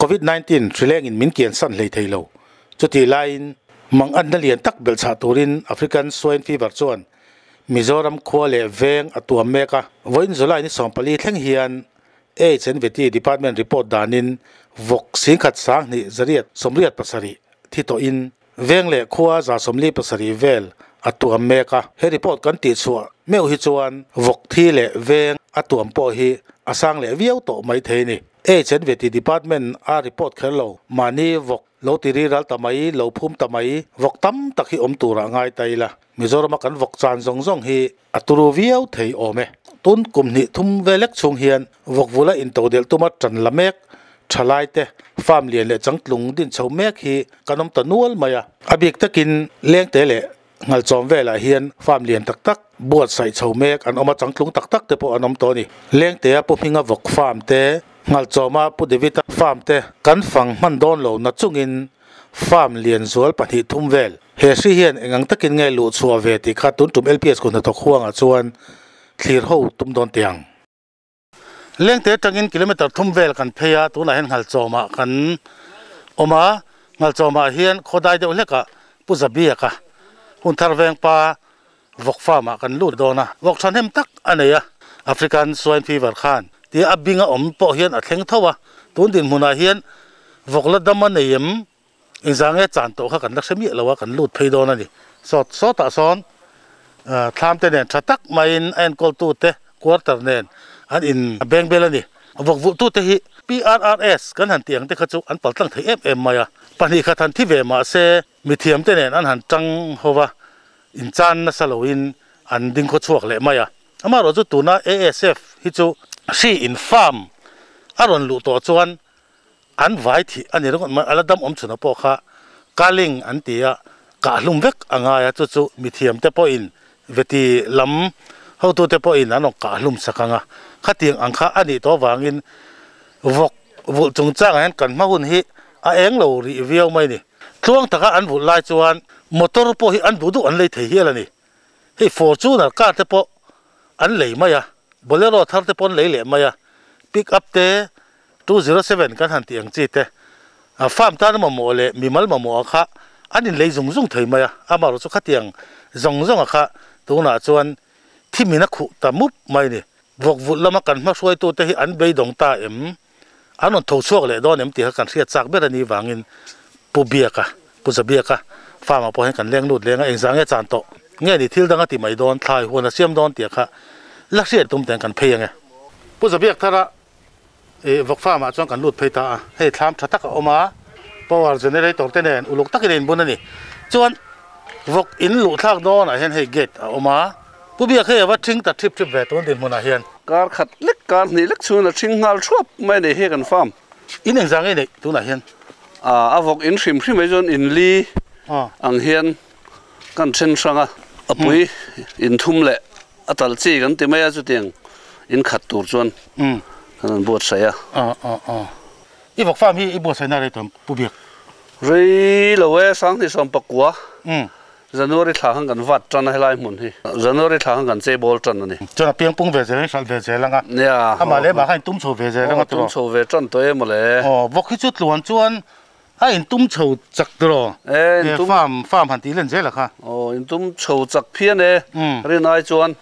Covid 19 hrilengin min kiansan hlei thei lo. Chutih laiin manganna lian tak belhchhah turin African Swine Fever chuan Mizoram khua leh veng a tuam mek a. Vawiin July ni 14 thleng hian HNVT Department report danin vawk 10 sang hnih zariat 87 thi tawhin veng leh khua za 47 vel a tuam mek a. He report kan tih chhuah meuh hi chuan vawk thi leh veng a tuam pawh hi a sang leh viau tawh mai thei ni. HNVT Department a report kher lo mahni vawk lo tiri ral tamai lo phum tamai vawk tam tak hi awm turah ngai tai la. Mizoram a kan vawk chan zawng zawng hi a turu viau thei awm e. Tun kum hnih thum velek chhung hian vawk vula intodelh tuma tan la mek thalai te farm lian leh changtlung din chho mek hi kan awm ta nual mai a. A bik takin lengte leh ngal chawm velah hian farm lian tak tak buat sai chho mek an awm a, changtlung tak tak te pawh an awm tawh ni. Lengte a pu hminga vawk farm te, ngal chawma pu David-a farm te kan fang hman dawn lo na chungin farm lian zual pahnih thum vel. He hri hian engang takin nge luh chhuah ve tih kha tun tum LPS ku hnathawk huangah chuan thlir ho tum dawn tiang. Lengte tangin kilometer thum vel kan phei a, tunah hian ngal chawmah kan awm a. Ngal chawmah hian khawdai deuh hlekah pu Zabiaka hun thar veng pa vawk farm-ah kan lut dawn a. Vawk thahnem tak a nei a. African Swine Fever khan tia a binga awm pawh hian a thleng tho a. Tun dinhmunah hian vawk la dam a nei em engzang nge chan tawh kha kan la hre miah lo a, kan lut phei dawn a ni. Sawt sawtah sawn thlam te nen tha tak maiin a enkawltu te quarter nen an in beng bel a ni. Vawk vulhtu te hi PRRS kan han tih ang te kha chu an paltlang thei em em mai a. Pahnih khat han thi ve mah se mithiam te nen an han tang hova inchan nasa loin an ding khaw chhuak leh mai a. Amaherawh chu tuna ASF hi chu hri in farm a rawn luh tawh chuan an vai thih a ni ringawt mai. A la dam awm chhuna pawh kha culling an ti a, kah hlum vek a ngai a. Chu chu mithiam te pawhin veti lam hotu te pawhin an rawn kah hlum sak ang a. Khatiang ang kha a nih tawh avangin vawk vulh chungchangah hian kan hma hun hi a eng lo rih viau mai ni. Tluang taka an vulh lai chuan motor pawh hi an duh duh an lei thei hial a ni. Hei Fortuner car te pawh an lei mai a, Bolero thar te pawh an lei leh mai a, pick up te 207 kan han tih ang chi te farm tan mamawh leh mimal mamawh kha an in lei zung zung thei mai a. Amaherawh chu khatiang zawng zawng a kha tunah chuan thimin a khuh ta mup mai ni. Vawk vulh lama kan hma hruaitu te hi an beidawng ta em, an rawn tho chhuak leh dawn em tih kha kan hriat chak ber a ni vangin pu Biaka, pu Zabiaka farm ah pawh hian kan leng lut leng a. Engzah nge chan tawh nge ni thil dang a ti mai dawn, thlai huan a siam dawn tih kha la hriat tum ten kan phei ang e. Pu Zabiak thara vawk farm ah chuan kan lut phei ta a. Hei thlam tha tak a awm a, power generator te nen uluk takin a inbun a ni. Chuan vawk in luh thlak dawnah hian hei gate a awm a. Pu Biak hei a va thing ta thip thip ve tun dinhmunah hian. Kar khat lek kar hnih lek chhun a thing nghal thuap mai nei hi kan farm. In engzah nge nei tunah hian? A vawk in hrim hrim mai chuan in li ang hian kan then hrang a. A pui in thum leh a tal chi kan ti mai a, chutiang in khat tur chuan kan an buatsaih a. I vawk farm hi i buatsaihna rei tawh Pu Biak? Rei lo e, 2019 January thla khan kan vat tan a helai hmun hi. January thla khan kan cheibawl tan a ni. Chuan a piang pung ve zel in hralh ve zel ang a. Nia. Amah leh mah khan in tum chho ve zel ang a tiraw. Tum chho ve tan tawh em mawle. Aw, vawk hi chu tluan chuan a in tum chho chak tiraw. E, in tum. Farm, farm han tih len zel a kha. Aw, in tum chho chak phian e. Rin ai chuan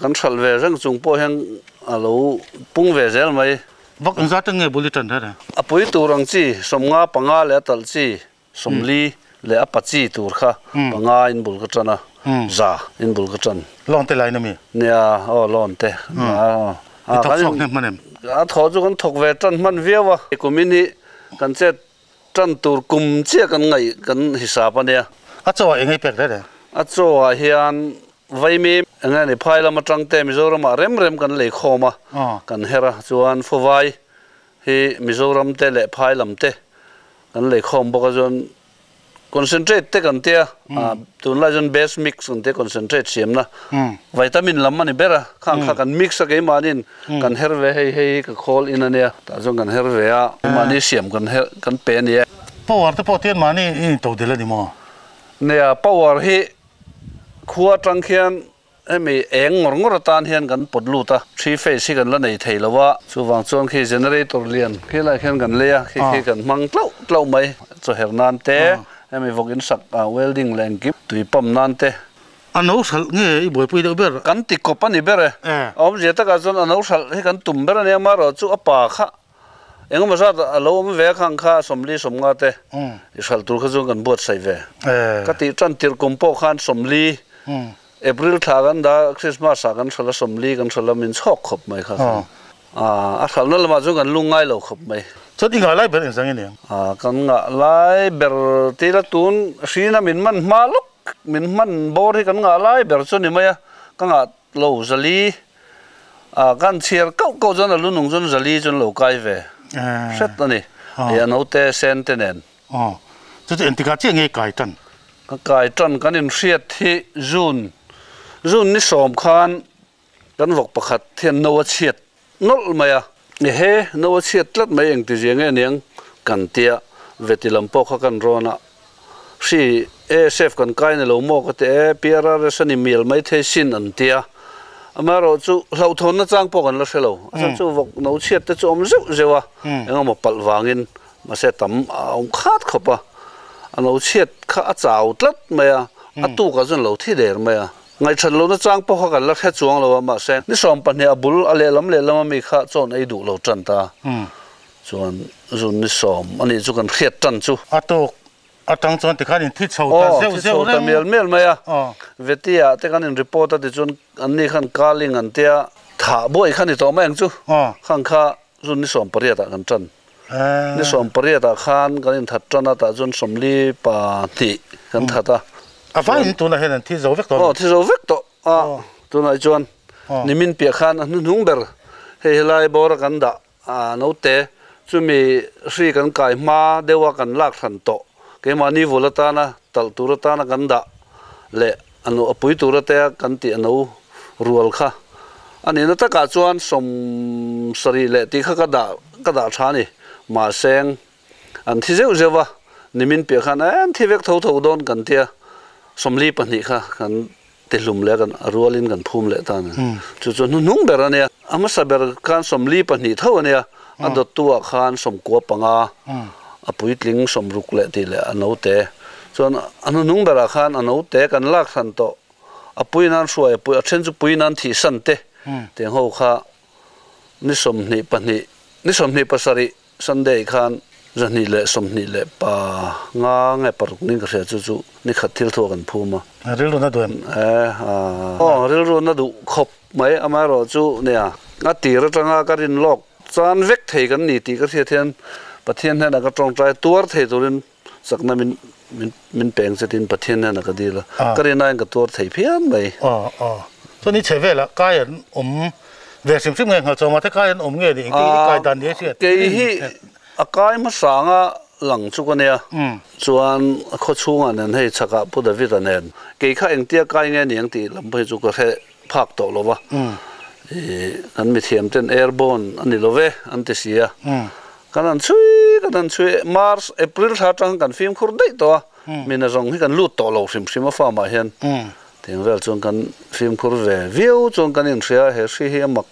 kan hralh ve reng chung pawh hian a lo pung ve zel mai. Vawk engzat te nge bul i tan reng? A pui tur ang chi, 55 leh a talh chi, 40 leh a pa chi tur kha panga in bul ka tan a, za in bul ka tan. Loan te lain ami? Nia, aw loan te. I thawk chhuak hnem hman em? A thawh chu kan thawk ve tan hman viau a. Kumin hi kan chet tan tur kum chiah kan ngaih kan hisap a nia. A chaw ah engei pek reng reng? A chaw ah hian vaimi enge ni phai lam atang te Mizoram ah rem rem kan lei khawm a, kan her a, chuan fawvai hi Mizoram te leh phai lam te kan lei khawm bawk a, chuan concentrate te kan tia, tunlai chuan best mix kan tia concentrate siamna vitamin lam a ni ber a, khang kha kan mix a keimahniin kan her ve hei hei ka khawl in a nia, tah chuan kan her ve a, mahni siam kan her kan pe a ni e. Power te pawh tian mahni i intodel a ni maw? Nia, power hi khua atang khian. Hemi eng ngawr ngawr atan hian kan pawt lut a, three phase hi kan la nei thei lo a, chuvang chuan khi generator lian khi lai khian kan lei a, khi khi kan hmang tlauh tlauh mai, chawher nan te, hemi vawk in sak welding leh engkim tui pump nan te. A no hralh nge i buaipui deuh ber? Kan ti kawp a ni ber e. A awmzia takah chuan a no hralh hi kan tum ber a nia, amaherawhchu a pa kha Engemaw zat a lo awm ve a khang kha 40 50 te i hralh tur kha chuan kan buatsaih ve. Ka tih tan tirh kum pawh khan 40 April thla kan dah Christmas ah kan hralh a 40 kan hralh a min chhawk khawp mai kha khan. A hralhna lamah chuan kan lung ngai lo khawp mai. Chuan i ngah lai ber engzang i ni ang? Kan ngah lai ber ti la tun hrina min man hma lawk min hman bawr hi kan ngah lai ber chu ni mai a, ka ngah lo 400 A kan chhiar kauh kauh chuan a lu nung chuan 400 chuan lo kai ve hret a ni. Hei a naute sen te nen. Aw, chu chu engtikah chiah nge kai tan? Ka kai tan kan inhriat hi June, June ni 10 khan kan vawk pakhat hian no a chhiat nawlh mai a. Ehe, no a chhiat tlat mai engtizia nge niang kan tia veti lam pawh kha kan rawn a. Hri e chef kan kai ni lo maw ka ti e, PRRS a ni mial mai thei sin an ti a. Amaherawh chu hlauhthawnna chang pawh kan la hre lo. A chhan chu vawk no chhiat te chu awm zeuh zeuh a, engemaw palh vangin mahse tam a awm khat khawp a. A no chhiat kha a chau tlat mai a, a tukah chuan lo thi der mai a. Ngaihṭhat lohna chang pawh kha kan la hre chuang lo a, mahse ni 12 a bul a lehlam lehlam a mi kha chawn ei duh lo ṭan ta. Chuan zun ni 10 a nih chu kan hriat tan chu. A tawk atang chuan tikhan in thi chho ta zeuh zeuh reng. Aw, thi chho ta mial mial mai a. Vetia te kan in report a tichuan an ni khan calling an tia thah buai kha ni tawh mai ang chu. Khang kha zun ni 18 ah kan tan. Ni 18 ah khan kan in that tan a tah chuan 42 kan that a. A vaiin tunah hian an thi zo vek tawh a mi? Aw, thi zo vek tawh. A, tunah chuan nimin piah khan a hnuhnung ber hei helai bawra kan dah a naute chumi hri kan kai hma deuha kan lak hran tawh keimahni vul atana talh tur atana kan dah leh a no a pui tur atea kan tih a no rual kha a nihna takah chuan 70 leh tih kha ka dah ka dah tha a ni mahseng An thi zeuh zeuh a, nimin piah khan eh an thi vek tho tho dawn kan tia, 42 kha kan ti hlum leh a kan a rualin kan phum leh ta a ni. Chu chu hnuhnung ber a nia, a hmasa ber khan 42 tho a nia, a dawttu ah khan 95, a puitling 60 leh tih leh a note. Chuan a hnuhnung berah khan a note kan lak hran tawh, a pui nan hruai a pui, a then chu pui nan thih san te, tiang ho kha ni 22, ni 27 Sunday khan 225 nge paruk ning ka hria chu chu ni khat thil thu a kan phum a. Rilru na duh em? E a. Aw rilru na duh khawp mai amaherawh chu nia a tir atanga ka rin lawk chan vek thei kan ni tih ka hriat hian Pathian hnenah ka tawngtai tuar thei turin chakna min min min peng che tiin Pathian hnenah ka dil a ka rin aiin ka tuar thei phian mai. Aw aw chuan i chhe velah kai an awm ve hrim hrim nge Nghalchawma te kai an awm nge ni engtin i kai dan ni a hriat? Kei hi a kai hmasanga lang chu ka nia chuan a khaw chhungah nen hei chhakah Pu David-a nen kei kha engtia kai nge ni ang tih lam phei chu ka hre phak tawh lo va i kan mithiam ten airborne a ni lo ve an ti si a. Kan han chhui, kan han chhui, March, April thla atang kan fimkhur daih tawh a, mina zawng hi kan lut tawh lo hrim hrim a farm ah hian tiang vel chuan kan fimkhur ve viau chuan kan inhria a, he hri hi a mak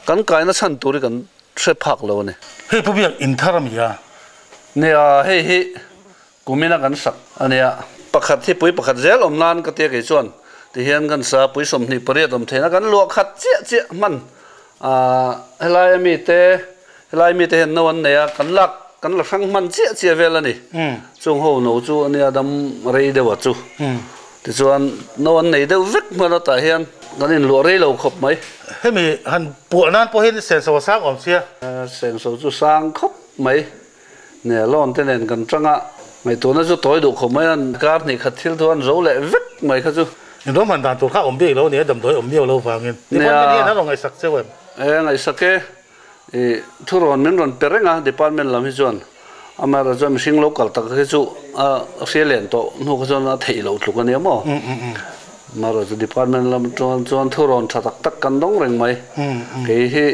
kan kaina chhan tur hi kan hre phak lo a ni. Hei pu biak in thar a mi a? Nia, hei hi kumina kan sak a nia. Pakhat hi pui pakhat zel awm nan ka tia kei chuan tihian kan sa pui 28 awm theihna kan luah khat chiah chiah hman a, helai a mite Helai mite hian no an nei a, kan lak kan la hrang hman chiah chiah vel a ni. Chung ho no chu a nia dam rei deuh a chu. Tichuan no an nei deuh vek hman a tah hian kan inluah rei lo khawp mai. Hemi han puah nan pawh hian senso a sang awm sia. Senso chu sang khawp mai. Nia loan te nen kan tang a, ngaihtuahna chu tawi duh khawp mai a, kar hnih khat thil thu an zo leh vek mai kha chu. Inruahman hman dan tur kha awm bik lo a ni a, damdawi awm miau lo vangin. Department hian an rawn ngaihsak cheu em? E ngaihsak e. I thu rawn min rawn pe reng a, department lam hi chuan amaherawh chuan mihring lo kal tak hi chu a hria len tawh hnu kha chuan a theih loh tluk a nia maw. Amaherawh chu department lam chuan chuan thu rawn tha tak tak kan dawng reng mai. Kei hi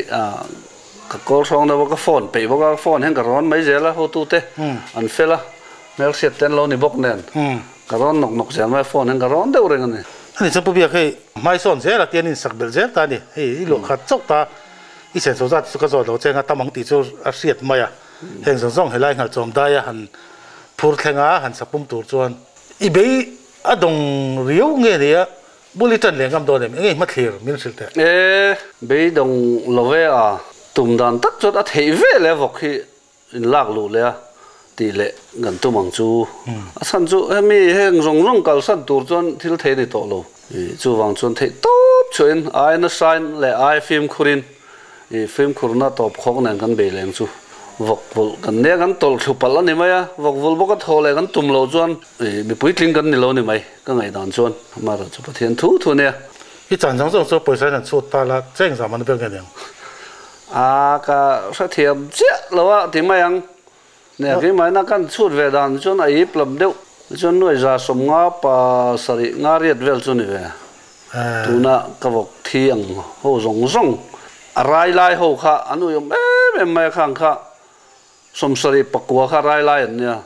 ka call hrawng deuh a, ka phone peih bawk a, phone hian ka rawn mai zel a, hotute an fel a, hmelhriat te an lo ni bawk nen ka rawn nawk nawk zel mai a, phone hian ka rawn deuh reng a ni. Ani chuan Pu Biak hei hmaisawn zel a tian insak belh zel ta a ni. Hei i luah khat chauh ta i senso zat chu ka zawt lo che anga tam ang tih chu a hriat mai a. Heng zawng zawng helai nghalchawm daia han phur thleng a han sapum tur chuan i bei a dawng riau nge nia bul i tan leh ngam dawn em? Enge i hmathlir min hrilh teh? E, beidawng lo ve a, tum dan tak chuan a theih ve leh vawk hi in lak luh leh a tih leh kan tum ang chu. A chhan chu hemi heng zawng zawng kalsan tur chuan thil thei a ni tawh lo. Chuvang chuan theih tawp chhuahin ai nasain leh ai fimkhurin fimkhurna tawp khawk nen kan bei leng chu vawk vulh kan nia kan tawlh thlu palh a ni mai a, vawk vulh bawka thaw leh kan tum loh chuan mipuitling kan ni lo a ni mai ka ngaihdan chuan amaherawh chu Pathian thu thu a nia. I chan zawng zawng chu pawisa in an chhut ta la cheng zam an vel nge niang? A ka hrethiam chiah lo a ti mai ang. Nia keimahina kan chhut ve dan chuan a ip lam deuh chuan nuai 150 pasarih nga riat vel chu ni ve. Tuna ka vawk thi ang ho zawng zawng a rai lai ho kha an ui awm em em mai a khang kha 79 kha rai lai an nia.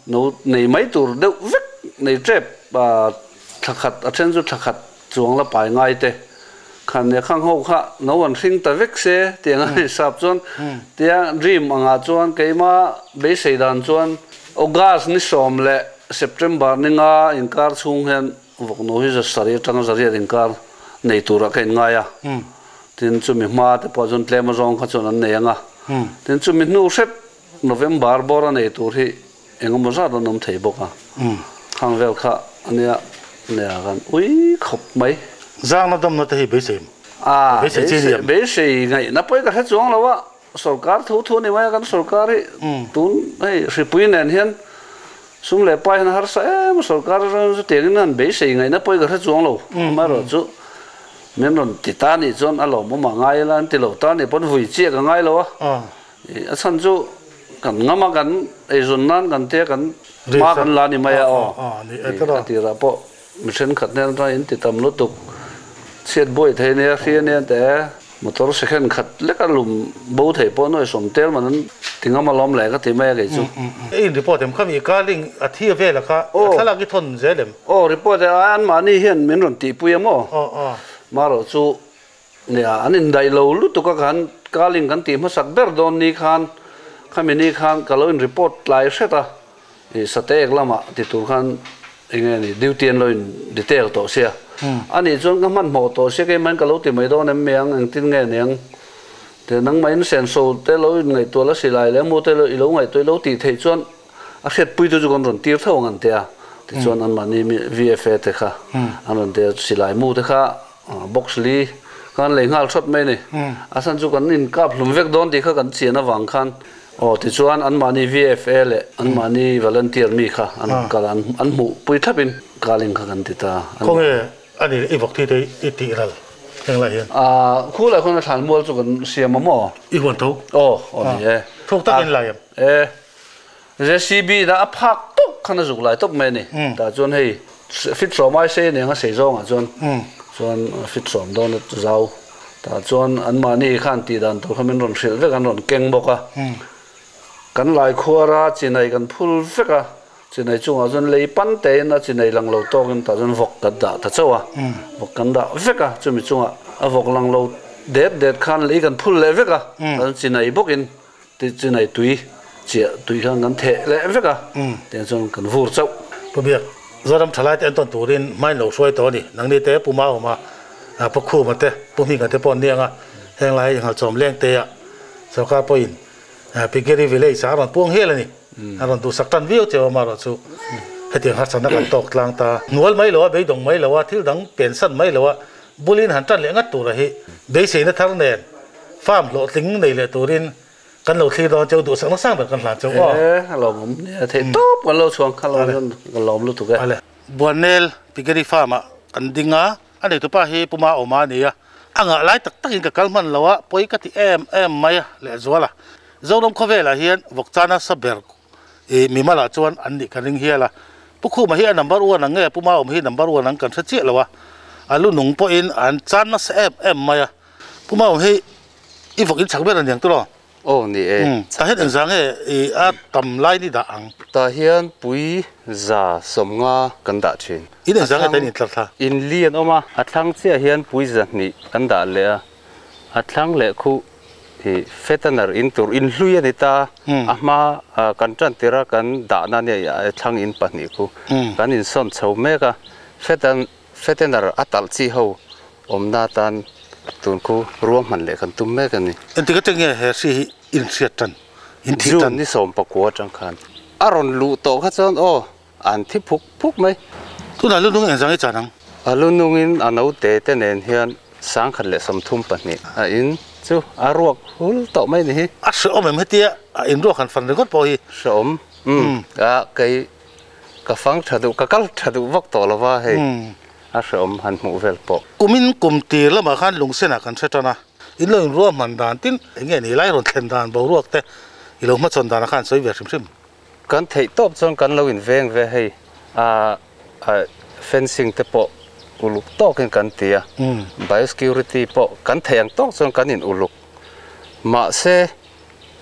No nei mai tur deuh vek nei tep thla khat a then chu thla khat chuang la pai ngai te khan nia khang ho kha no an hring ta vek se tiang a ni sap chuan tia dream angah chuan keima beisei dan chuan August ni sawm leh September ni nga inkar chhung hian vawkno hi 700 atanga 800 inkar nei turah ka inngai a tin chumi hma te pawh chuan tlem azawng kha chuan an nei ang a tin chumi hnu hrep November bawr a nei tur hi engemaw zat an awm thei bawk a, khang vel kha ania nia kan ui khawp mai. Zangna damna te hi beisei A, beisei chi nia. Beisei ngaihna pawh hi ka hre chuang lo a, sorkar thu thu a ni mai a, kan sorkar hi tun hei hripui nen hian sum leh pai hian a harsa em a, sorkar atangin chutiangin han beisei ngaihna pawh hi ka hre chuang lo, amaherawhchu min rawn ti ta nih chuan a lawmawm a ngai ila an ti lo ta nih pawn vui chiah ka ngai lo a. A chhan chu kan ngam a, kan eizawn nan kan tia kan hma kan la ni mai a aw. A tirah pawh mi thenkhat hnen atanga in ti tam lutuk chhiat buai thei nia hria nia te motor second khat lek a lum bo thei pawh nuai sawm tel man an ti ngam alawm le ka ti mai a kei chu. I in report em kha mi ka link a thi vel a kha a thlalak i thawn zel em? Aw report e anmahni hian min rawn tihpui a maw? Marawh chu Nia, an indaih lo lutuk a khan Kaling kan tih hmasak ber dawn ni khan khami ni khan ka lo in report tlai hret a, ih Sateek lamah ti tur khan eng nge ni duty an lo in detail tawh sia. Anih chuan ka hmanhmawh tawh sia keimahin ka lo ti mai dawn em mi ang engtin nge niang te nangmah in senso te lo in ngaihtuah la silai leh mu te i lo ngaihtuah i lo tih theih chuan a hriatpui tu chu kan rawn tir tho ang an ti a, tichuan anmahni VFA te kha an rawn ti a silai mu te kha Box li khan lei nghal thawt mai a ni. A chhan chu kan inkap hlum vek dawn tih kha kan chian avang khan aw tichuan anmahni VFA leh anmahni volunteer mi kha an rawn kal a, an hmuh pui thlap in kaling kha kan ti ta. Khawnge a ni i vawk thi te i tih ral heng lai hian? Khu lai khawn a thlan mual chu kan siam a maw? I huan tho? Aw aw ni e. Thuk tak in lai em? E. JCB dah a phak tawk khan a zuk lai tawp mai a ni. Tah chuan hei fit sawm ai sei aniang a sei zawngah chuan chuan fit sawm dawn a zau. Tah chuan anmahni khan tih dan tur kha min rawn hrilh vek an rawn keng bawk a. Kan lai khuara chinai kan phul vek a, chinai chungah chuan lei pan tein a chinai lang lo tawkin tah chuan vawk kan dah ta chauh a. Vawk kan dah vek a, chumi chungah a vawk lang lo det det khan lei kan phul leh vek a, tah chuan chinai bawkin Ti chu nei tui chiah tui khan kan theh leh vek a, tiang chuan kan vur chauh. Pu Biak, Zoram thalai te an tawn turin hmain lo hruai tawh a ni. Nangni te Pu Mauma, Pu Khuma te, Pu Hminga te pawh an ni ang a, heng lai Nghalchawm leng te ah sorkar pawhin Piggery Village ah a rawn puang hial a ni. A rawn duhsak tan viau cheu a, amaherawhchu hetiang harsatna kan tawk tlang ta. Hnual mai lo a, beidawng mai lo a, thil dang pensan mai lo a, Bulin han tan leh ngat tura hi beiseina thar nen farm hlawhtling nei leh turin kan lo thlir dawn cheu duhsak nasang ber kan hlan cheu aw. E a lawmawm nia theih tawp kan lo chhuang kha lo hian ka lawm lutuk e. Ale. Buannel Piggery Farm ah kan ding a, a neitupa hi Puma Awma a ni a, a ngah lai tak takin ka kal hman lo a, pawi ka ti em em mai a lehzual a. Zoram khawvelah hian vawkchana sa ber I mimalah chuan an nih ka ring hial a, Pu Khuma hi a number one ang nge Pu Maawm hi number one ang kan hre chiah lo a, a lu nung pawhin an chan nasa em em mai a, Pu Maawm hi i vawk in chak ber a niang tiraw? Aw ni e. Tah hian engzah nge i a tam lai ni dah ang? Tah hian pui 150 kan dah thin. In engzah nge ta in intlar thla? In li an awm a, a thlang chiah hian pui 200 kan dah leh a, a thlang leh khu i fetaner in tur in hlui a ni ta, a hma kan tan tir a kan dahna nia a thlang in pahnih khu kan insawn chho mek a, fetener a talh chi ho awmna atan tun khu ruahman leh kan tum mek a ni. Engtik atang nge he hri hi in hriat tan, in thih tan? June ni 19 atang khan a rawn luh tawh kha chuan aw an thi phuk phuk mai. Tunah lu nung engzang i chan ang? A lu nungin a naute te nen hian 1032 a in chu a ruak hul tawh mai ni hi. A hrehawm em hetia a in ruak han fan ringawt pawh hi? Hrehawm umm a kei ka fang tha duh ka kal tha duh vak tawh lova hei a hrehawm han hmuh vel pawh. Kumin kum tir lamah khan lungsenah kan hre tan a, in lo inruahman dan tin eng nge ni lai rawn thlen dan boruak te i lo hmachhawn danah khan sawi ve hrim hrim. Kan theih tawp chuan kan lo inveng ve hei a fencing te pawh uluk tawkin kan ti a, biosecurity pawh kan theih ang tawk chuan kan in uluk. Mahse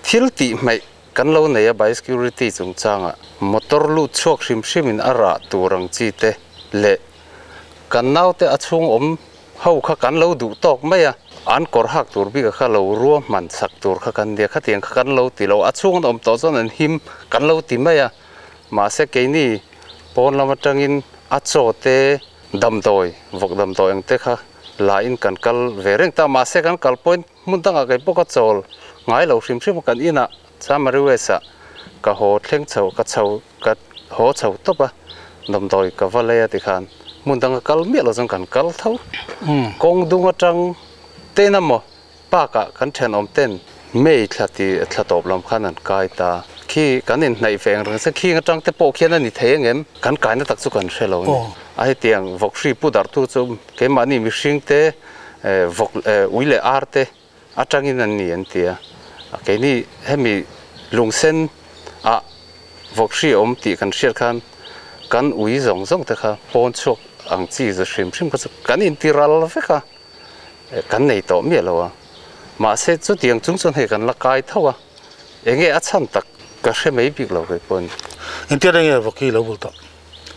thil tih hmeih kan lo nei a biosecurity chungchangah motor lut chhuak hrim hrimin a rah tur ang chi te leh kan naute a chhung awm ho kha kan lo duh tawk mai a, an kawr hak tur bik a kha lo ruahman sak tur kha kan nia, khatiang kha kan lo ti lo, a chhung an awm tawh chuan an him kan lo ti mai a, mahse keini pawn lam atangin a chaw te damdawi, vawk damdawi ang te kha la in kan kal ve reng ta, mahse kan kal pawhin hmun dangah kei pawh ka chawl ngai lo hrim hrim a, kan inah Chamari West ah ka haw thleng chho ka chho ka haw chho tawp a, damdawi ka va lei a tikhan hmun danga kal miah lo chuan kan kal tho. Kawng dung atang ten emaw park ah kan thenawm ten May thla ti thla tawp lam khan an kai ta. Khi kan inhnaih ve ang reng se khing atang te pawh khian a ni thei ang em? Kan kaina tak chu kan hre lo a ni. A hetiang vawk hri pu darh tu chu keimahni mihring te vawk ui leh ar te atangin an ni an ti a, keini hemi lungsen ah vawk hri awm tih kan hriat khan kan ui zawng zawng te kha pawn chhuak ang chi za hrim hrim kha chu kan inti ral vek a, kan nei tawh miah lo a, mahse chutiang chung chuan hei kan la kai tho a, enge a chhan tak ka hre mai bik lo kei pawhin. Engtia reng nge vawk hi lo bul tawh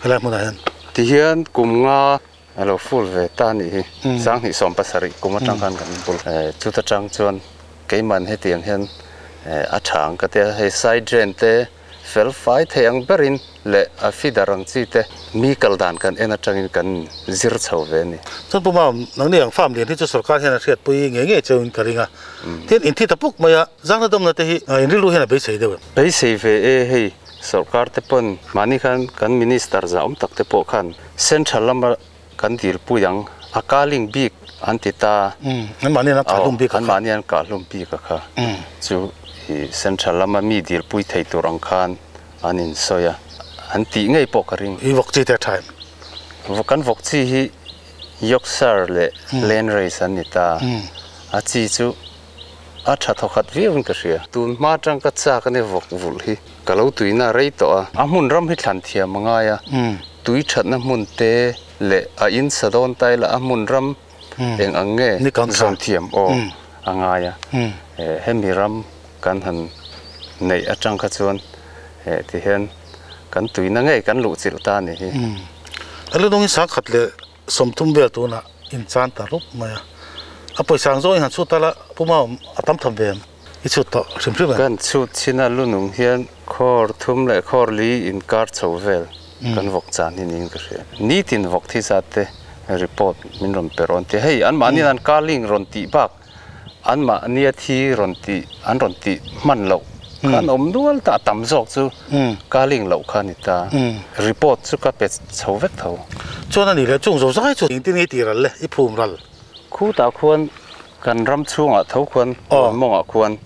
helai hmunah hian? Tihian kum nga A lo full ve ta a nih hi. 2017 kum atang khan kan bul. Chuta tang chuan keiman hetiang hian a tha ang ka tia. Hei side drain te fel fai thei ang berin leh a feeder ang chi te mi kal dan kan en atangin kan zir chho ve a ni. Chuan Pu Mam, nangni ang farm lian hi chu sorkar hian a hriatpui ngei ngei cheu in ka ring a. Tin, in thi ta puk mai a, zangna dawmna te hi in rilru hian a beisei deuh em? Beisei ve e hei. Sorkar te pawn mahni khan kan minister zah awm tak te pawh khan Central lama kan dilpui ang a kaling bik an ti ta. An mahni an kahlum bik a kha. An mahni an kahlum bik a kha. Chu i Central lama mi dilpui thei tur ang khan an insawi a, an tih ngei pawh ka ring. I vawk chi te a tha em? Kan vawk chi hi Yorkshire leh Landrace an ni ta. A chi chu A tha thawkhat viau in ka hria. Tun hma atang ka chak a ni vawk vulh hi. Ka lo tuina rei tawh a. A hmun ram hi thlan thiam a ngai a. Tui thatna hmun te leh a in sa dawn ta ila a hmun ram eng ang nge zawn thiam aw a ngai a. Hemi ram kan han neih atang kha chuan ti hian kan tuina ngei kan luh chilh ta a ni hi. A lu dawngin 130 vel tunah in chan ta rup mai a, a pawisa ang zawng in han chhut ta la, Pu Mau a tam tham ve em? I chhut tawh hrim hrim em? Kan chhut chin a lu nung hian khawr thum leh khawr li inkar chho vel kan vawk chan hi niin ka hria. Nitin vawk thi zat te report min rawn pe rawn ti a, hei anmahniin an carling rawn tih bak anmahnia thi rawn tih an rawn tih hman loh kha an awm nual ta, a tam zawk chu carling loh kha a ni ta. Report chu ka pe chho vek tho. Chuan a ni leh chung zo zai chu engtin nge i tih ral le, i phum ral? Khutah khuan kan ram chhungah tho khuan huan mawngah khuan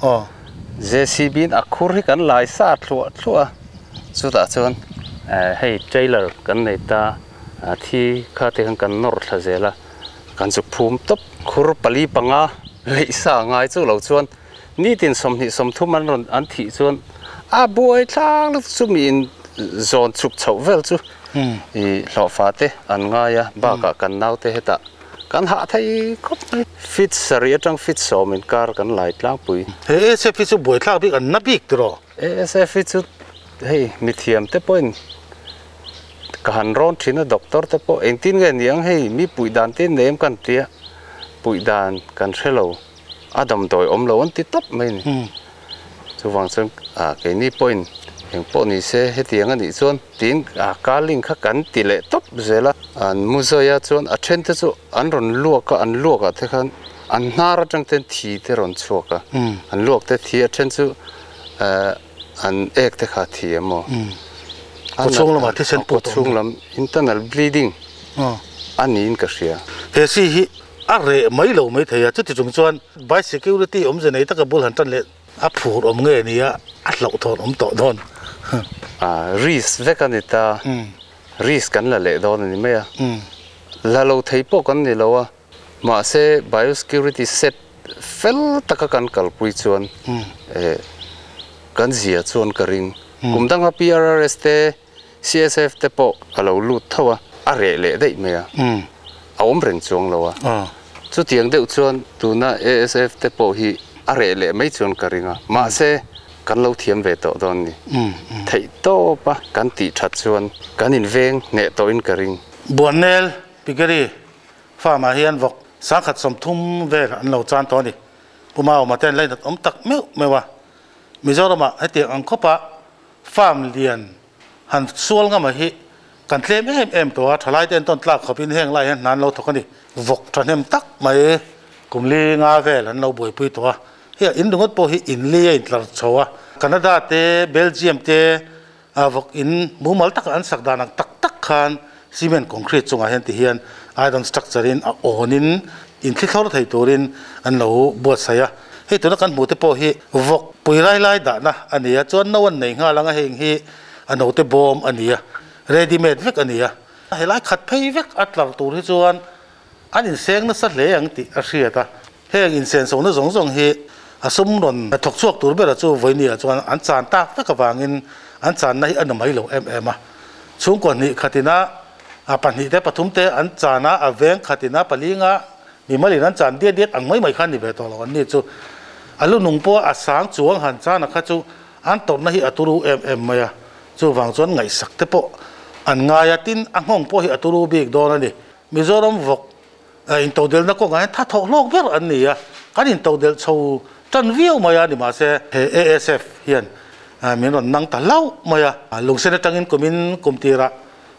JCB in a khur hi kan lai sa thluah thluah a, chutah chuan hei trailer kan nei ta, thi kha te khan kan nawr thla zel a. Kan chuk phum tawp khur pali panga leih sa ngai chu lo chuan nitin 20 30 an rawn an thih chuan a buai thlang lutuk chu mi in zawn chhuk chhoh vel chu i hlawhfa te an ngai a, bakah kan naute hetah Kan hah thei khawp mai. Feet sarih atang feet sawm inkar kan lai tlangpui. He ASF hi chu buaithlak bik an na bik tiraw? ASF hi chu hei mithiam te pawhin ka han rawn thin a, doctor te pawh engtin nge ni ang hei mi puih dan te nei em kan tia, puih dan kan hre lo, a damdawi awm lo an ti tawp mai a ni. Chuvang chuan keini pawhin eng pawh ni se hetiang a nih chuan tiin ka link kha kan ti leh tawp zel a. An mu zawia chuan a then te chu an rawn luak a, an luak ah te khan an hnar atang ten thi te rawn chhuak a, an luak te thi a then chu an ek te kha thi em aw. Khaw chhung lamah thisen put a awm. Khaw chhung lam internal bleeding a niin ka hria. He si hi a reh mai lo mai thei a, chuti chung chuan biosecurity awmze nei taka bul han tan leh a phur awm nge nia a hlauhthawn awm tawh dawn. Risk vek a ni ta, risk kan la leh dawn a ni mai a, la lo thei pawh kan ni lo a, mahse biosecurity set fel taka kan kalpui chuan kan zia chuan ka ring. Kum danga PRRS te CSF te pawh a lo lut tho a, a reh leh daih mai a, a awm reng chuang lo a. Chutiang deuh chuan tuna ASF te pawh hi a reh leh mai chuan ka ring a, mahse kan lo thiam ve tawh dawn ni. Theih tawp a kan tih that chuan kan inveng hneh tawhin ka ring. Buannel, Piggery, farm ah hian vawk 130 vel an lo chan tawh a ni. Pu Mauma ten lainat awm tak meuh meuh a, Mizoramah hetiang ang khawpa Farm lian han sual ngama hi kan tlem em em tawh a, thalai te an tawn tlak khawpin heng lai hian hna an lo thawk a ni. Vawk thahnem tak mai kum li nga vel an lo buaipui tawh a, hei in ringawt pawh hi in li a intlar chho a, Canada te Belgium te vawk in mumal taka an sak dan ang tak tak khan cement concrete chungah hian ti hian iron structure in a awn in inthlithlawr thei turin an lo buatsaih a. Hei tuna kan hmuh te pawh hi vawk pui lai lai dahna a ni a, chuan no an nei nghal ang a, heng hi a note bawm a ni a, ready made vek a ni a. Helai khat phei vek a tlar tur hi chuan an inseng nasa hle ang tih a hriat a, heng insenso na zawng zawng hi a sum rawn thawk chhuak tur bera chu vawinia chuan an chan tak vek avangin an channa hi a na mai lo em em a. Chhungkaw hnih khatina a pahnih te pathum te an chan a, a veng khatina palinga Mimalin an chan diat diat ang mai mai kha ni ve tawh lo an ni chu. A lu nung pawh a sang chuang han chan a kha chu an tawrhna hi a turu em em mai a, chuvang chuan ngaihsak te pawh an ngai a, tin a nghawng pawh hi a turu bik dawn a ni. Mizoram vawk intodelhna kawngah hian tha thawh hlawk ber an ni a, kan intodelh chho tan viau mai a ni mahse he ASF hian min rawn nang ta hlauh mai a, lungsen atangin kumin kum tirah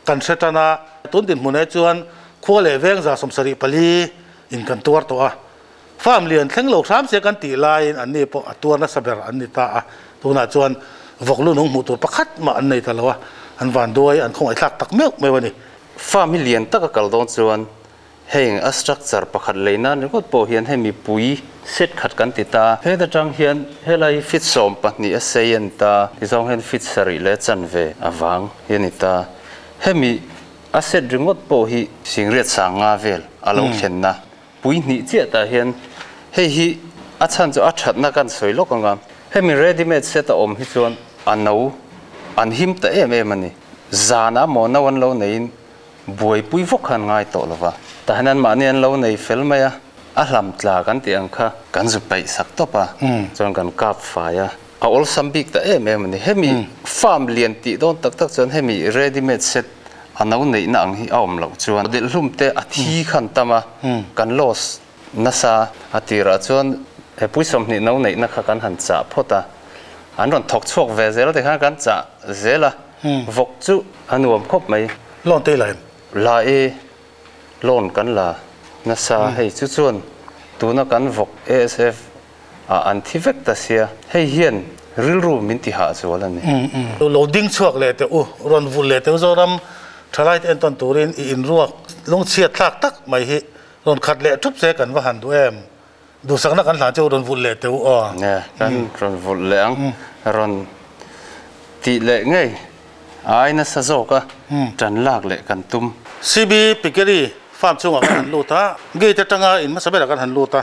Kan hre tan a, tun dinhmunah chuan khua leh veng 74 in kan tuar tawh a. Farm lian thleng lo hram se kan tih laiin anni pawh a tuar nasa ber an ni ta a. Tunah chuan vawk lu nung hmuh tur pakhat mah an nei ta lo a, an vanduai an khawngaihthlak tak meuh meuh a ni. Farm hi lian taka kal dawn chuan heng a structure pakhat lei nan ringawt pawh hian hemi pui set khat kan ti ta. He atang hian helai hi feet 12 a sei a ni ta, tizawng hian feet 7 leh chanve a vang hi a ni ta. Hemi a set ringawt pawh hi singriat sanga vel a lo thlenna pui hnih chiah tah hian hei hi a chhan chu a thatna kan sawi lawk ang a. Hemi ready made set a awm hi chuan a no an him ta em em a ni. Zanah maw no an lo neiin Buaipui vawk khan ngai tawh lo va, tah hian anmahni an lo nei fel mai a, a hlam tla kan tih ang kha kan zu paih sak tawp a, chuan kan kap fai a, a awlsam bik ta em em a ni. Hemi farm lian tih dawn tak tak chuan hemi ready made set a no neihna ang hi a awm loh chuan delhhlum te a thi khan tam a, kan loss nasa. A tirah chuan he pui 20 no neihna kha kan han chah phawt a, an rawn thawk chhuak ve zel te khan kan chah zel a, vawk chu a nuam khawp mai. Loan te i la em? La e, loan kan la nasa hei chu chuan tuna kan vawk ASF ah an thi vek ta sia, hei hian rilru min ti hah zual a ni. Lo ding chhuak leh teh u, rawn vulh leh teh u Zoram thalai te entawn turin i inruak lungchhiat thlak tak mai hi rawn khat leh thup se kan va han duh em? Duhsakna kan hlan chu rawn vulh leh teh u aw. Nia, kan rawn vulh leh ang, rawn tih leh ngei ai nasa zawk a, tan lak leh kan tum. CB Piggery farm chungah kan han lut a, gate atanga in hmasa berah kan han lut a,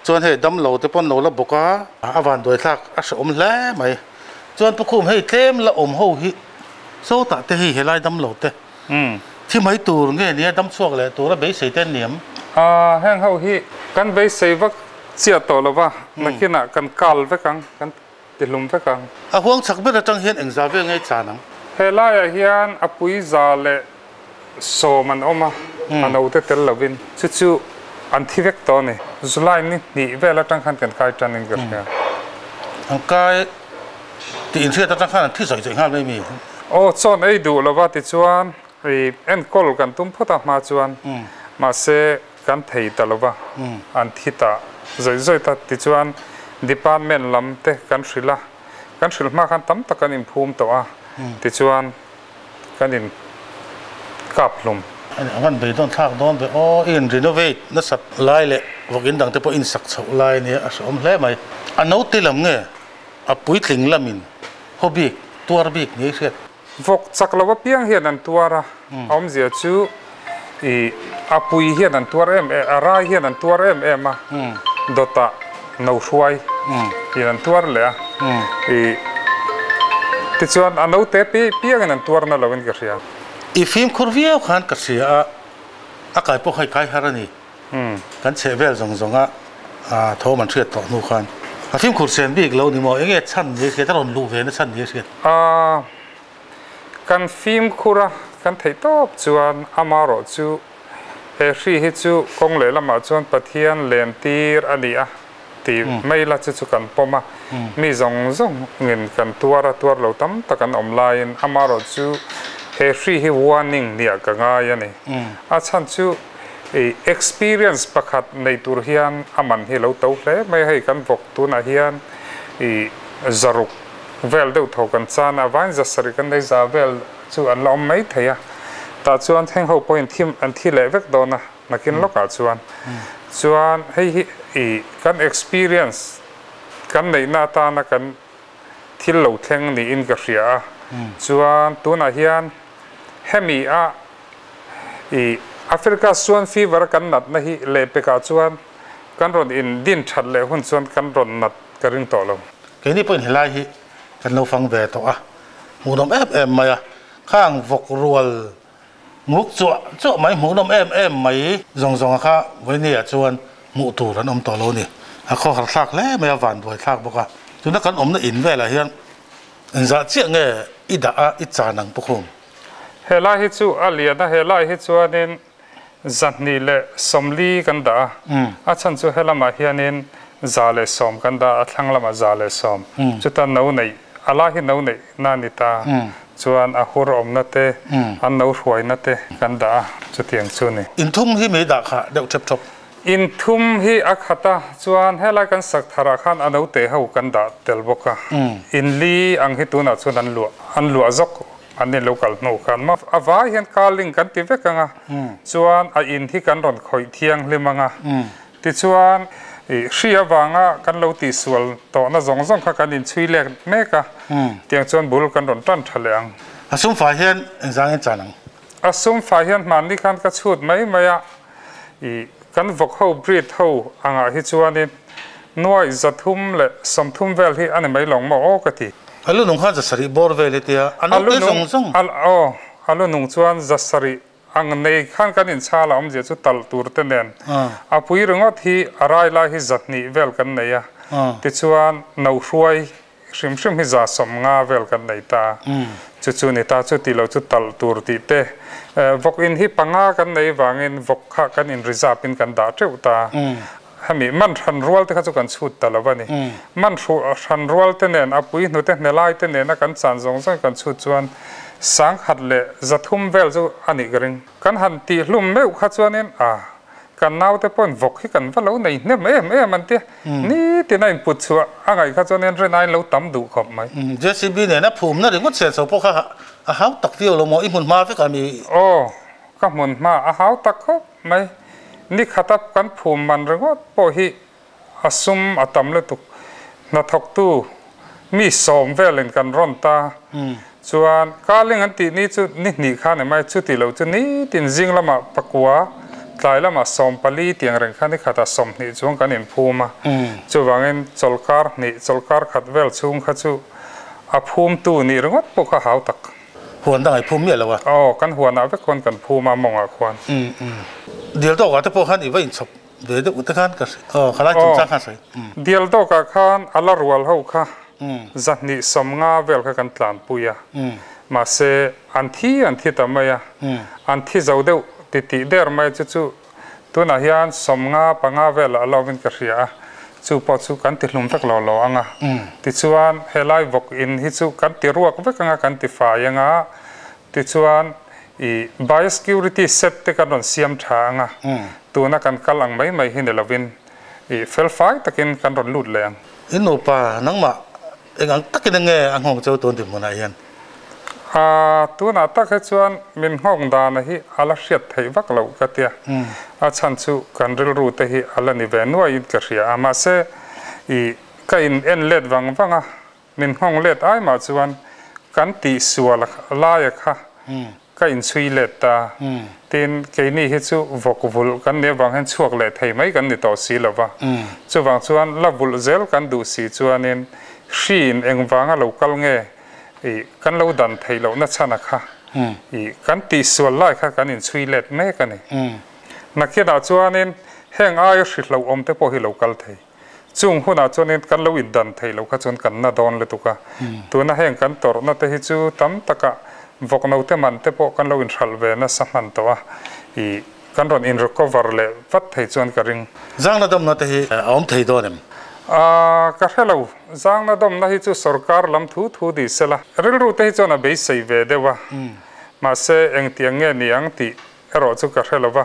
chuan hei damlo te pawn lo la bawk a, a vanduai thlak a hrehawm hle mai. Chuan Pukhum hei tlem la awm ho hi sawtah te hei helai damlo te thi mai tur nge nia dam chhuak leh tura beisei te an ni em? A heng ho hi kan beisei vak chiah tawh lo va, nakinah kan kal vek ang, kan tihlum vek ang. A huang chak ber atang hian engzah vel ngei chan ang? He laiah hian a pui 110 an awm a, a note tel lovin. Chu chu an thi vek tawh a ni. July ni hnih vel atang khan kan kai tan in ka hria. An kai tih inhriat atang khan an thi zawih zawih nghal mai mi? Aw, chawn ei duh lova tichuan enkawl kan tum phawt a hma chuan mahse kan thei ta lova an thi ta zawih zawih ta tichuan department lam te kan hrilh a, kan hrilh hma khan tam tak kan inphum tawh a tichuan kan in kap hlum. A van beidawn thlak dawn ve aw, i in renovate nasat lai leh vawk in dang te pawh in sak chhoh lai ania a hrehawm hle mai. A note lam nge a puitling lamin haw bik tuar bik ngei hriat. Vawk chak lo apiang hian an tuar a, a awmzia chu ih a pui hian an tuar em em, a rai hian an tuar em em a, dawtah no hruai in an tuar leh a, ih tichuan a note piangin an tuar na lo in ka hria. I fimkhur viau khan ka hria a, a kai pawh kha i kai har a ni. Kan chheh vel zawng zawng a thawm an hriat tawh hnu khan a fimkhur sen bik lo ni maw? Enge chhan ni a hriat? A rawn luh ve na chhan ni a hriat? A, kan fimkhur a, kan theih tawp chuan amarawh chu he hri hi chu kawng leh lamah chuan Pathian len tir a ni a ti mai la chu chu kan pawm a, mi zawng zawngin kan tuar a, tuar lo tam tak an awm laiin amarawh chu he hri hi warning nia ka ngai a ni. A chhan chu I experience pakhat nei tur hian a man hi lo to hle mai a, hei kan vawk tunah hian i zaruk vel deuh tho kan chan a, vain zasarih kan nei za vel chu an la awm mai thei a, tah chuan thleng ho pawhin thim an thi leh vek dawn a nakin lawkah chuan. Chuan hei hi i kan experience kan neihna atana kan thil lo thleng niin ka hria a, chuan tunah hian hemi a I Africa Swine Fever kan natna hi lehpekah chuan kan rawn in din that leh hun chuan kan rawn nat ka ring tawh lo. Keini pawhin helai hi kan lo fang ve tawh a, hmuhnawm em em mai a, khang vawk rual nguk chuah chuah mai hmuhnawm em em mai zawng zawng a kha vawinia chuan hmuh tur an awm tawh lo a ni. A khawhar thlak hle mai a, vanduai thlak bawk a. Tuna kan awmna in velah hian engzah chiah nge i dah a, i chan ang pukhum? Helai hi chu a lian a, helai hi chuanin 240 kan dah a, a chhan chu helamah hianin 110 kan dah a, a thlang lamah 110, chuta no neih, a lai hi no neih na a ni ta, chuan a hur awmna te, an no hruaina te kan dah a, chutiang chu a ni. Inthum hi mi dah kha deuh thep thawp. Inthum hi a khat a, chuan helai kan sak tharah khan a note ho kan dah tel bawk a, inli ang hi tunah chuan an luah, an luah zawk An ni lo kal hnu khan maw a vai hian carling kan ti vek ang a, chuan a in hi kan rawn khawih thianghlim ang a, tichuan i hri avanga kan lo tihsual tawhna zawng zawng kha kan inchhui lek mek a, tiang chuan bul kan rawn tan tha leh ang. A sumfai hian engzang in chan ang? A sumfai hian hmanni khan ka chhut mai mai a, i kan vawk ho breed ho angah hi chuanin nuaih 330 vel hi a ni mai lawng maw aw ka ti. A lu nung khan 700 bawr vel hi tia a note zawng zawng. Aw, a lu nung chuan 700 ang nei khan kan inchhal a awmzia chu talh tur te nen a pui ringawt hi a rai lai hi 200 vel kan nei a, tichuan no hruai Hrim hrim hi 150 vel kan nei ta. Chu chu ni ta, chu tih lo chu talh tur tih te. Vawk in hi panga kan nei vangin vawk kha kan in reserve in kan dah teuh ta. Hemi man hran rual te kha chu kan chhut ta lo a ni. Man hran rual te nen a pui hnute hnelai te nena kan chan zawng zawng kan chhut chuan 103 vel chu a nih ka ring. Kan han tih hlum meuh kha chuanin a Kan naute pawhin vawk hi kan va lo nei hnem em em an ti. Nitin a input chhuah a ngaih kha chuan enrin ain lo tam duh khawp mai. JCB nena phumna ringawt chen chho pawh kha a hau tak viau lo maw? I hmun hma vek a mi? Aw, ka hmun hma a hau tak khawp mai. Ni khata kan phum man ringawt pawh hi a sum a tam lutuk. Hnathawktu mi 10 velin kan rawn ta. Chuan Karling an tih ni chu ni hnih khan emai chuti lo chu nitin zing lamah pakua, tlai lamah 14 tiang reng kha ni khatah 20 chuang kan inphum a. Chuvangin chawlkar hnih, chawlkar khat vel chhung kha chu a phumtu nih ringawt pawh kha hau tak. Huan dang ai phum miah lo a. Aw, kan huanah vek khuan kan phum a, mawngah khuan. Dial dawkah te pawh khan i va inchhawp ve deuh te khan ka hria. Aw, khalai chungchang khan sawi. Dial dawkah khan a la rual ho kha 250 vel kha kan tlanpui a. Mahse, an thi an thi ta mai a. An thi zo deuh ti tih der mai chu chu Tunah hian 50 panga velah a lawmin ka hria a, chu pawh chu kan ti hlum vek lo lo ang a. Tichuan, helai vawk in hi chu kan ti ruak vek ang a, kan ti fai ang a, tichuan i biosecurity set te kan rawn siam tha ang a, tuna kan kal ang mai mai hi ni lovin i fel fai takin kan rawn lut leh ang. In nupa nangmah Eng ang takin enge a nghawng cheu tun dinhmunah hian? A, tunah tak hi chuan min nghawng dana hi a la hriat theih vak loh ka tia. A chhan chu kan rilru te hi a la ni ve nuaiin ka hria a, mahse i ka in en let vang vang a, min nghawng let ai mah chuan kan tihsual laia kha Ka inchhui let ta. Tin, keini hi chu vawk vulh kan nih avang hian chhuak leh thei mai kan ni tawh si lo va. Chuvang chuan la vulh zel kan duh si chuanin hriin engvanga lo kal nge i kan lo dan theih lohna chhan a kha i kan tihsual lai kha kan inchhui let mek a ni. Nakinah chuanin heng aia hri hlauhawm te pawh hi lo kal thei. Chung hunah chuanin kan lo indan theih loh kha chuan kan na dawn lutuk a. Tuna heng kan tawrhna te hi chu tam takah vawk note man te pawh kan lo inhralh ve nasa hman tawh a, ih kan rawn in recover leh vat thei chuan ka ring. Zangna dawmna te hi a awm thei dawn em? Aaa ka hre lo. Zangna dawmna hi chu sorkar lam thu thu ni sela. Rilru te hi chuan a beisei ve deuh a. Mahse engtiang nge ni ang tih erawh chu ka hre lo va,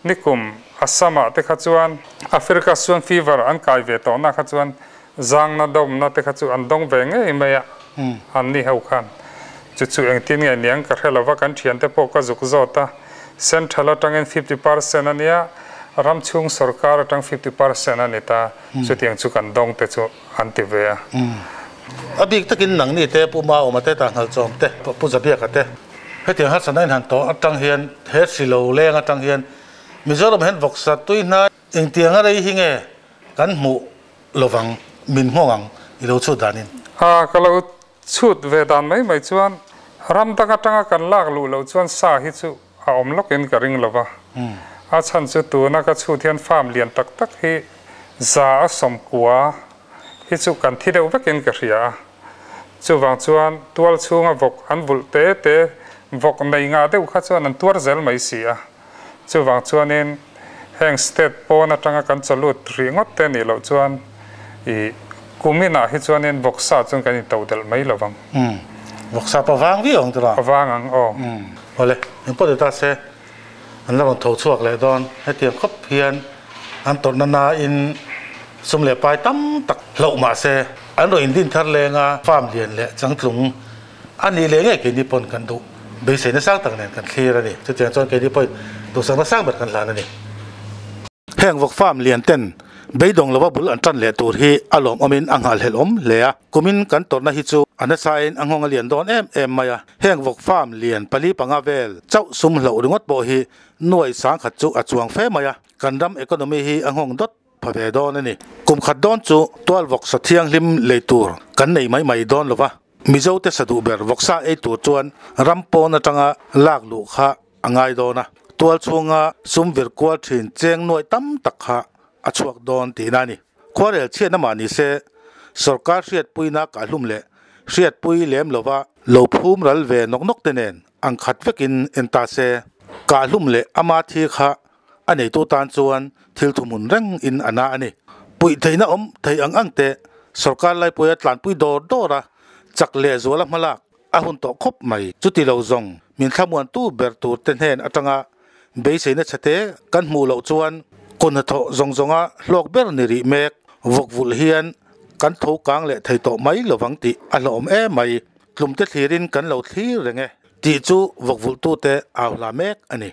nikum Assam-ah te kha chuan Africa Swine Fever an kai ve tawhna kha chuan zangna dawmna te kha chu an dawng ve ngei mai a, an ni ho khan. Chu chu engtin nge niang ka hre lo va, kan thiante pawh ka zuk zawt a, Central atangin 50% a nia, ram chhung sorkar atang 50% a ni ta, chutiang chu kan dawng te chu an ti ve a. A bik takin nangni te, Pu Maawma te, Tahngalchawm te, Pu Zabiaka te, Hetiang harsatna inhan tawh atang hian he hri lo leng atang hian Mizoram hian vawksa tui hnai engtianga rei hi nge kan hmuh lovang min nghawng ang i lo chhut danin? A, ka lo chhut ve dan mai mai chuan ram dang atanga kan lak luh loh chuan sa hi chu a awm lawkin ka ring lova. A chhan chu tuna ka chhut hian farm lian tak tak hi 190 hi chu kan thi deuh vekin ka hria a. Chuvang chuan tual chhunga vawk an vulh te te vawk nei ngah deuh kha chuan an tuar zel mai si a. Chuvang chuanin heng state pawn atanga kan chawlut rih ngawt te nih loh chuan i kuminah hi chuanin vawksa chuan kan into delh mai lo vang. Umm, vawksa pawh vang viau ang tura. A vang ang aw. Umm, awle, engpawh ti ta se an la rawn tho chhuak leh dawn. Hetiang khawp hian an tawrhna nain sum leh pai tam tak hlauh mah se an rawn indin thar leng a, farm lian leh changtlung a nih leh ngei keini pawn kan duh beiseina sang tak nen kan thlir a ni. Chutiang chuan keini pawhin duhsakna sang ber kan hlan a ni. Heng vawk farm lian ten beidawng lova bul an tan leh tur hi a lawmawmin a nghalhelhawm hle a, kumin kan tawrhna hi chu a nasain a nghawng a lian dawn em em mai a. Heng vawk farm lian pali panga vel chauh sum hloh ringawt pawh hi nuai sangkhat chu a chuang fe mai a, kan ram economy hi a nghawng dawt pha ve dawn a ni. Kum khat dawn chu tual vawksa thianghlim lei tur kan nei mai mai dawn lo va, Mizote sa duh ber vawksa ei tur chuan ram pawn atanga lak luh kha a ngai dawn a, tual chhunga sum vir kual thin cheng nuai tam tak kha a chhuak dawn tihna a ni. Khuarel chhiatna mah ni se, sorkar hriatpuina kahhlum leh hriatpui lem lova lo phum ral ve nawk nawk te nen ang khat vekin en ta se, kahhlum leh ama thi kha a neitu tan chuan thil thuhmun reng in a na a ni. Puih theihna awm thei ang ang te sorkar laipuia tlanpui dawr dawr a, chak leh zuala hmalak a hun tawh khawp mai. Chuti lo zawng min thlamuantu ber tur te hnen atanga beiseina chhete kan hmuh loh chuan kaw hnathawh zawng zawnga hlawk ber ni rih mek vawk vulh hian kan tho kang leh thei tawh mai lovang tih a hlawhawm em mai. Tlumte thlirin kan lo thlir reng e tih chu vawk vulhtute au hla mek a ni.